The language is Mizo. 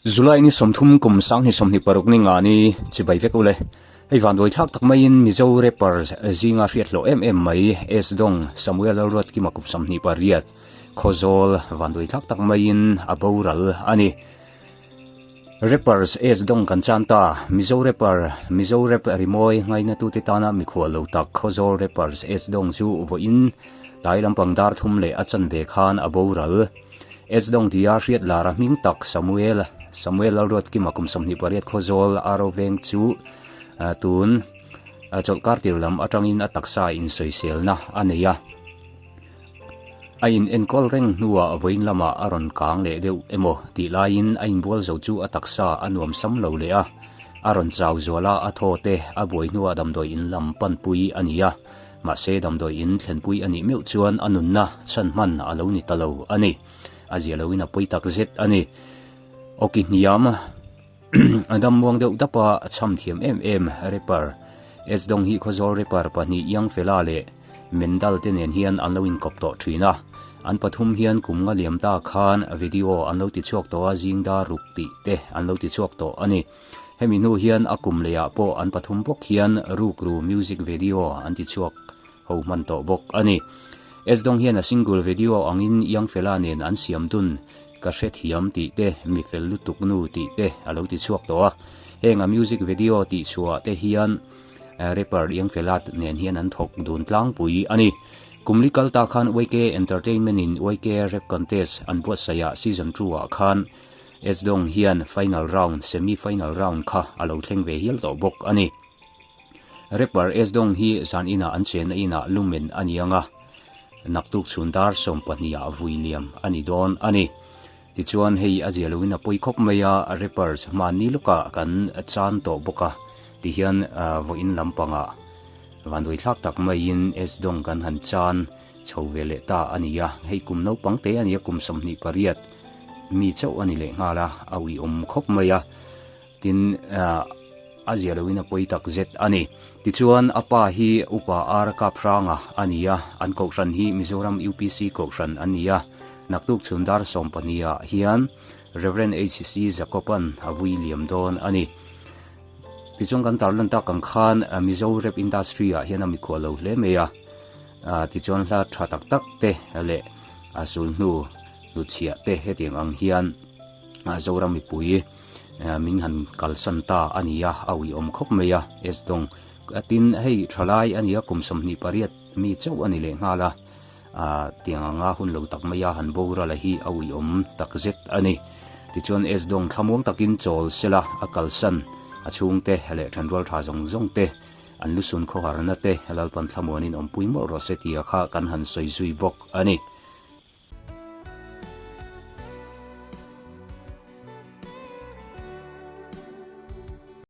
July ni 30 kum 2026 ni nga ni chibai vek ule. Hei vanduai thlak tak maiin Mizo rapper zinga hriat hlawh em em mai S Dong Samuel Lalruatkima kum 28 Khawzawl vanduai thlak tak maiin a boral a ni. Rappers S Dong kan chan ta Mizo rapper Mizo rap rimawi ngainatute tana mikhual lo tak Khawzawl rappers S Dong chu vawiin tlai lampang dar thum leh a chanve khan a boral. S Dong tia hriat lar a hming tak Samuel Samuel Lalruatkima kum 28 Khawzawl a ro veng chu tun chawlhkar tir lam atangin a taksa insawiselna a nei a. A in enkawl reng hnuah vawiin lamah a rawn kang leh deuh emaw tih laiin a inbual zo chu a taksa a nuam sam lo leh a, a rawn chau zual a, a thaw te a buai hnuah damdawi in lam panpui a ni a, mahse damdawi in thlenpui a nih meuh chuan a nunna chhan hman a lo ni ta lo a ni. A zia loin a pawi tak zet a ni. Awki hniam a dam muang deuh dap a, a chham thiam em em rapper S Dong hi Khawzawl rapper pahnih Young Fella leh Mendal te nen hian an lo inkawp tawh thin a, an pathum hian kum nga liam ta khan video an lo ti chhuak tawh a, zing dar ruk tih te an lo ti chhuak tawh a ni. Hemi hnu hian a kum lehah pawh an pathum bawk hian rukru music video an ti chhuak ho hman tawh bawk a ni. S Dong hian a single video angin Young Fella nen an siam dun ka hrethiam tih te, mi fel lutuk nu tih te a lo ti chhuak tawh a. Heng a music video tih chhuah te hian Rapper Young Fella nen hian an thawk dun tlangpui a ni. Kum li kal ta khan YK Entertainment in YK Rap Contest an buatsaih ah season 2 ah khan S Dong hian final round, semi final round kha a lo thleng ve hial tawh bawk a ni. Rapper S Dong hi zan inah an chenna inah lumen a ni ang a, naktuk chhun dar 12 ah vui liam a ni dawn a ni. Tichuan hei a zia loin a pawi khawp mai a, rappers hmanni lawkah kan chan tawh bawk a, tihian vawiin lampangah vanduai thlak tak maiin S Dong kan han chan chho ve leh ta a ni a, hei kum naupang te a ni a, kum 28 mi chauh a ni leh nghal a, a uiawm khawp mai a. Tin, a zia loin a pawi tak zet a ni. Tichuan, a pa hi Upa Ar Kaphranga a ni a, an kohhran hi Mizoram UPC kohhran a ni a. Naktuk chhun dar 12 ah hian Rev. HC Jacob-a'n a vui liam dawn a ni. Tichuan kan tarlan tak ang khan Mizo rap industry ah hian a mikhual lo hle mai a. Tichuan hla tha tak tak te leh a sulhnu hnuchhiah te hetiang ang hian Zoram mipui min han kalsan ta a ni a, a uiawm khawp mai a, S Dong tin hei thalai a ni a, kum 28 mi chauh a ni leh nghal a, tiang anga hun lo tak mai a han boral a hi a uiawm tak zet a ni. Tichuan S Dong thlamuang takin chawl sela a kalsan a chhungte leh thenrual tha zawng zawng te an lusun khawharna te Lalpan thlamuanin awmpui mawlh rawh se tia kha kan han sawi zui bawk a ni.